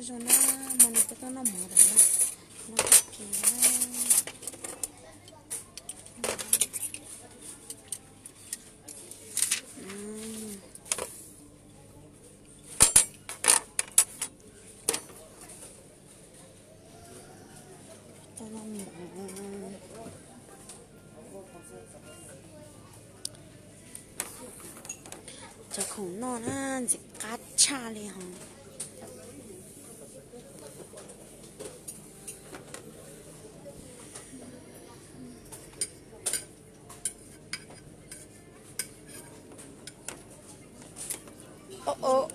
Zoo na, hmo no peb tuaj noj mov lawm na, noj tag kis na. Cov khoom noj na, ntxim qab tshaj li hos. Ua,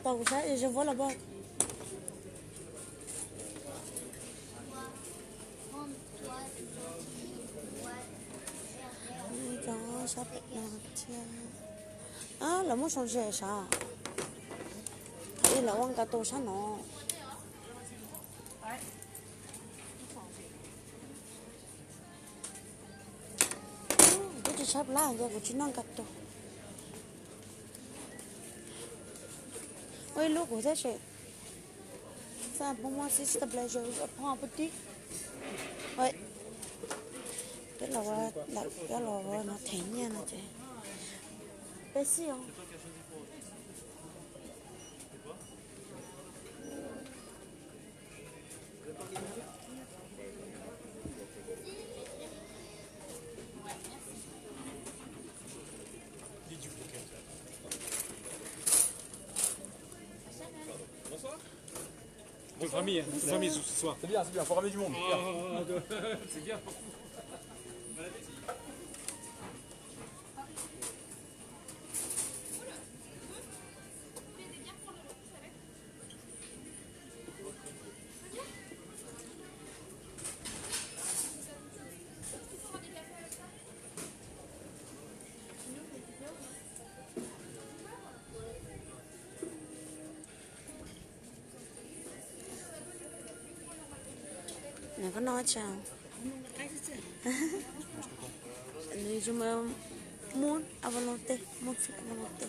tau kuv saib, je vois là-bas. Cov sab pem no thiab. Lawv muab sau ze sav. Thaum ub lawv ua nka tus sab no. Kuv tsis tshab plab, kuv tsis noj nka tus. Ua ib lub kuv thiab seb. Xab phob muab xib xab ple zog phob pub tib. Peb los, peb los no them nyiaj no ces peb xij os. Bonsoir. Deux familles, hein. Deux familles ce soir. C'est bien, c'est bien, faut ramener du monde. Ah, c'est bien. Nws koj noj tsa. Nws zoo mas muab à volonté, muab à volonté.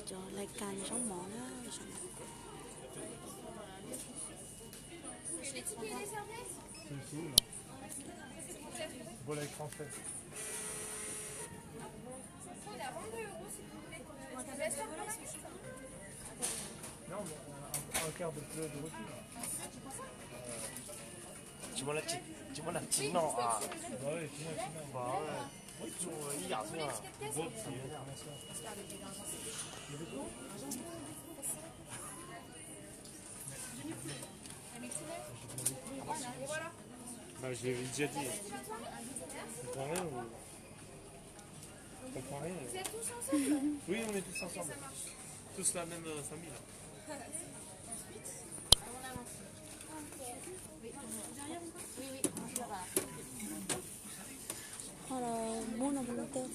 Cov lais kas zaub mov na. Volaille française. Non, mais on a un, un quart de poulet de refus, là. Tu m'en as, tu, tu m'en as petit, non, ah. Bah ouais, tu m'en as, tu m'en as. Bah ouais. Oui, toujours, euh, hier, tu vois. Bon, c'est bien. Bah, je l'ai déjà dit. Tu comprends rien ou... Vous êtes tous ensemble ? Oui, on est tous ensemble. Tous la même, euh, famille, là. Ensuite, on avance. Oui, oui, oui, on va. Ho los muab no mus lub teb.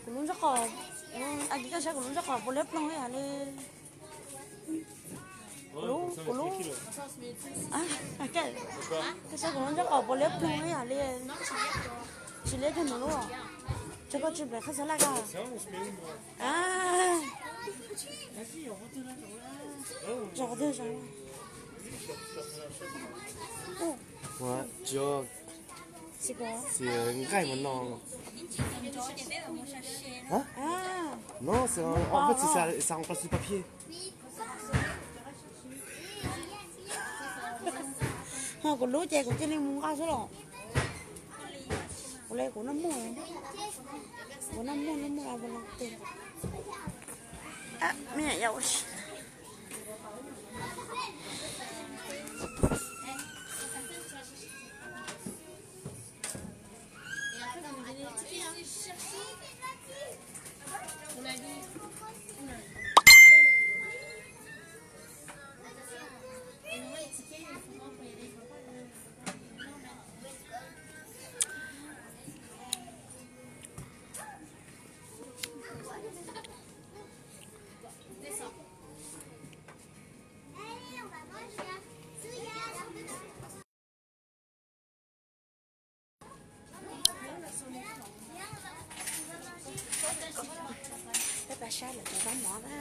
Kuv lub ntsej qos, a, koj saib kuv lub ntsej qos puas liab ploog ib yam li. Kuv lub, kuv lub, koj saib kuv lub ntsej qos puas liab ploog ib yam li. Tsis liab kiag nws lub. Ces koj tsis pem qhab xav laj koj. Zov twg zov. Ua, tsis yog, tsis nqaij mas no. No, xav, xav nqa su pa phiaj. Ho kuv lub ces kuv cia li mus nqa xwb los. Kuv le kuv noj muag, kuv noj muag noj muag los tes. Peb pab sab lawm cov zaub mov na.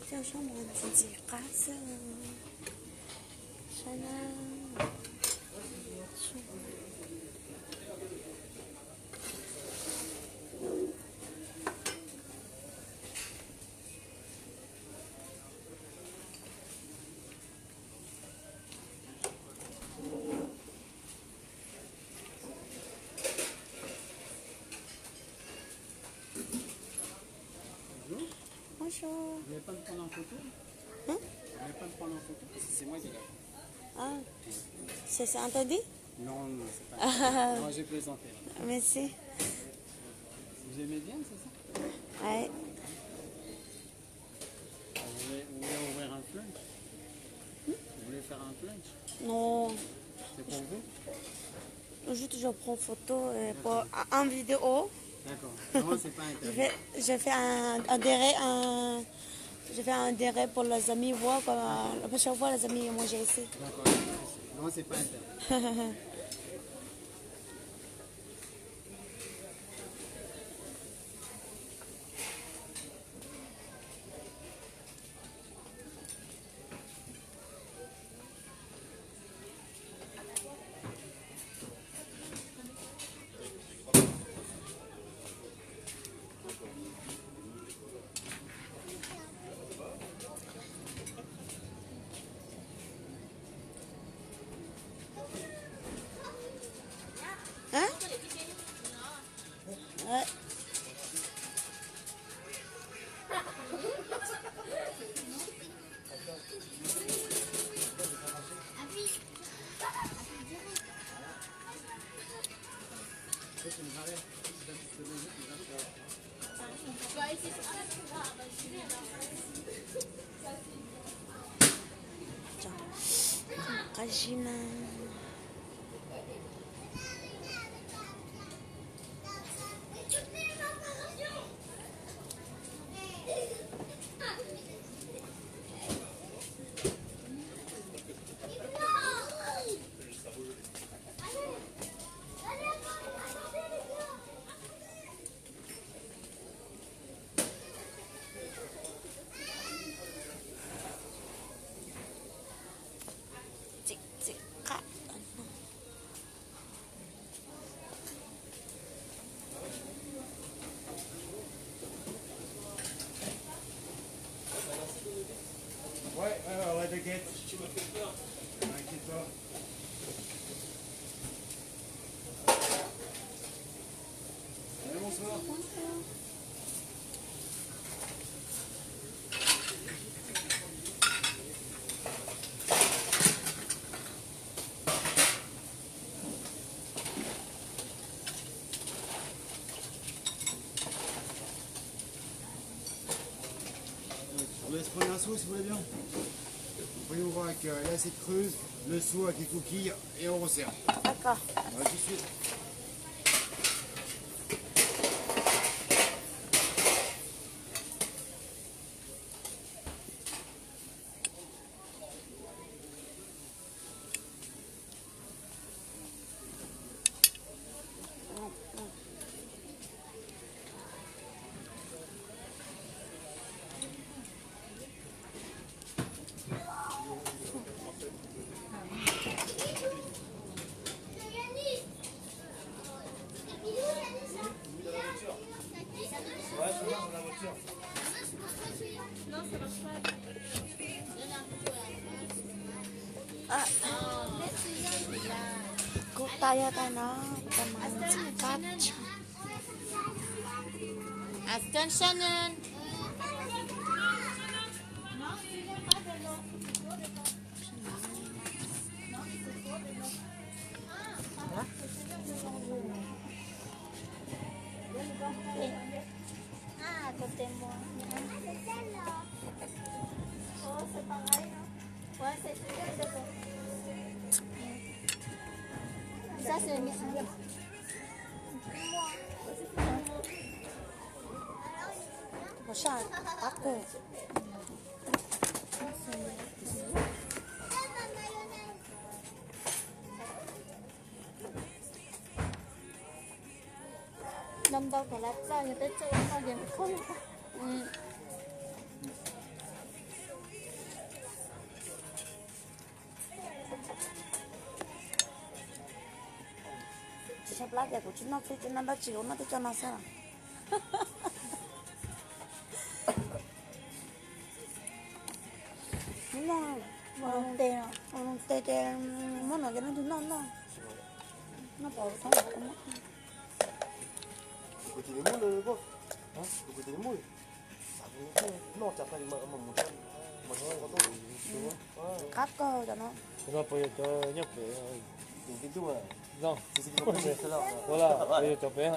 Coj zaub mov ntxim ntxim qab xwb. Saib na. Bonjour. Vous voulez pas me prendre en photo ? Hein ? Vous voulez pas me prendre en photo ? C'est moi qui l'a fait. Ah, c'est c'est interdit ? Non, non, c'est pas interdit. Non, j'ai plaisanté. Merci. Vous aimez bien, c'est ça ? Ouais. Vous voulez, vous voulez ouvrir un flunch ? Vous voulez faire un flunch ? Non. C'est pour vous ? Juste, je prends photo euh, pour un, un vidéo. D'accord. Non, c'est pas interdit. Je fais, je fais un, un délai, un, je fais un délai pour les amis voir quoi. La prochaine fois, les amis, moi j'ai essayé. D'accord. Non, c'est pas interdit. Qab zib na. Ouais, ouais, ouais, ouais, t'inquiète. T'inquiète pas. Allez, bonsoir. Je vous laisse prendre un seau si vous voulez bien. Voyons voir avec euh, l'assiette creuse, le seau avec les coquilles et on resserre. D'accord. Ouais, tout de suite. Kuv tas yog tas no, kuv tas mas tsis qab tshaj. Attention. Ua saj qab kawg. Ntau ntau kom lawv txawj, yog peb txawj ua txawj ces koj. Tsis tshaj plab tias kuv tsis noj fij tsis noj dab tsi, kuv noj tej cov no xwb. Noj tes, tes ces muab no ces leej twg noj noj. Noj pom txhob. Qab kawg cov no. Cov no puas yog cov nyob pem? Ua la, puas yog cov pem?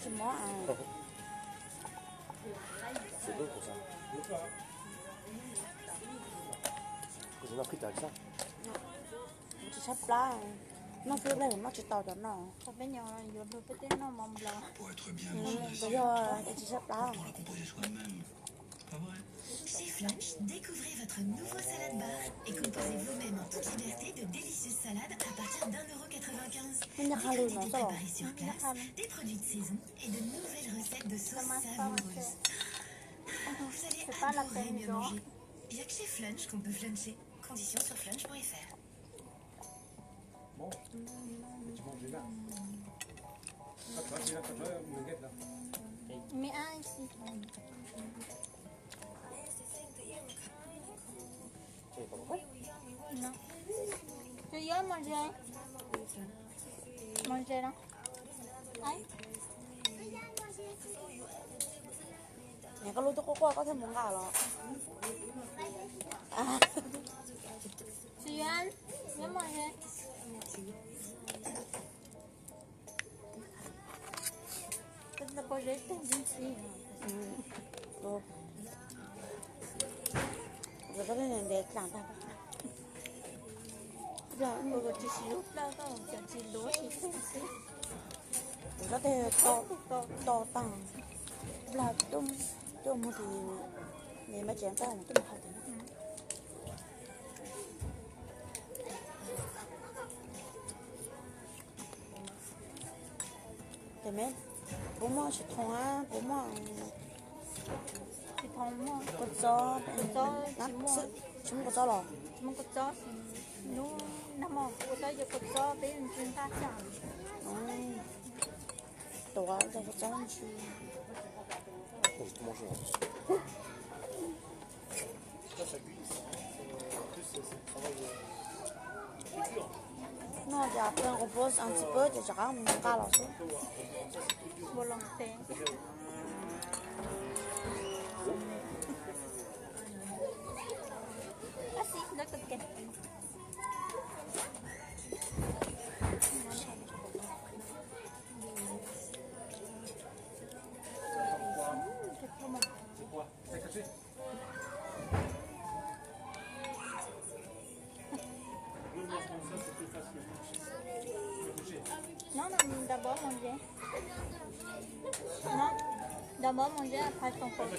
Tsis mob. Tsis tshaj plab, noj xwb noj tsis tau cov no. Peb nyob yuav luag peb tej noj mov nplaum. Yog tsis tshaj plab. Chez Flunch, découvrez votre nouveau salad bar et composez vous-même en toute liberté de délicieuses salades à partir d'un euro quatre-vingt-quinze. Des crédits préparés sur place, des produits de saison et de nouvelles recettes de sauces savoureuses. Ah, vous allez adorer bien manger. Il y a que chez Flunch qu'on peut fluncher. Conditions sur flunch point F R. Bon, mais tu manges là. Pas toi, tu es là, pas toi, on guette là. Mais ah, ici. Non. Tu veux manger? Manger là. Aïe. Nws koj lub twb quaj quaj koj thiaj mus nqa los. Sian, nyob mos ze. Koj pob zeb tag ntxim ntxim. Kuv tsis siv lub plawj, koj cov tsis luv tsis tag xwb. Kuv txhob tej to tag, nplag tuaj mus tim, nws mas tseem tag mus tuaj mus hais tias. Ces me, puas muaj tsis thoo, puas muaj kua txob? Tsis muaj kua txob los? Tsis muaj kua txob, lub nag hmo ua txob yog kua txob peb nqaj xyoo. Tuav cov kua txob ntsis. No ces peb qhov pob ntsis pab ces rov qab mus nqa los xwb. No, no, d'abord manger. Non, d'abord manger, après ton pot.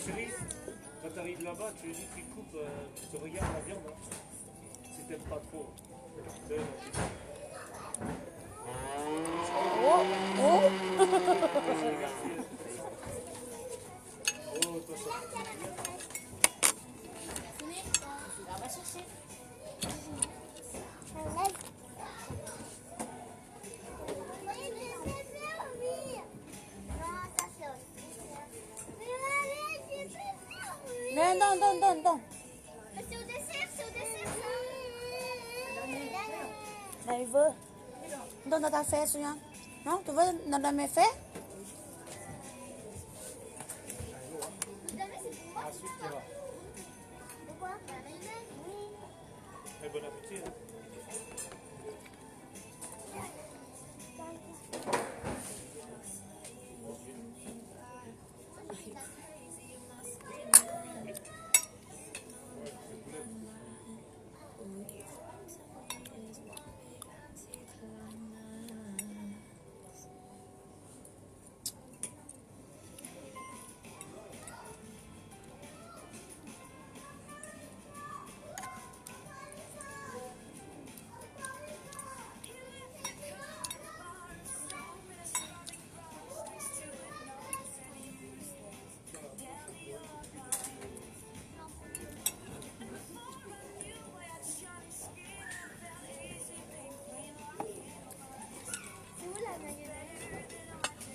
Quand tu arrives là-bas, tu lui dis qu'il coupe, euh, tu regardes la viande, hein. Si t'aimes pas trop. Ôh, ôh. Ntau ntau ntau ntau. Ntau ntau tas fes xwb nyob. No tus vab ntau ntau me fes.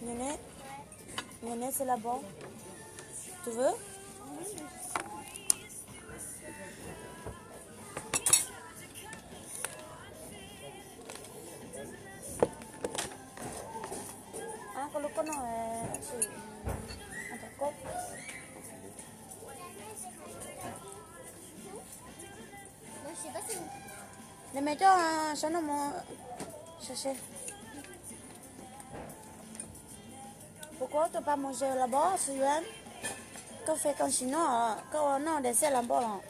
Mayonnaise, mayonnaise là-bas. Tu veux? Ah, koj lub koj no, eh, nws me coj saib no mus. Puas koj tus pas mus ze là-bas xwb yuav. Koj fes koj sim no, koj ua noj dessert là-bas los?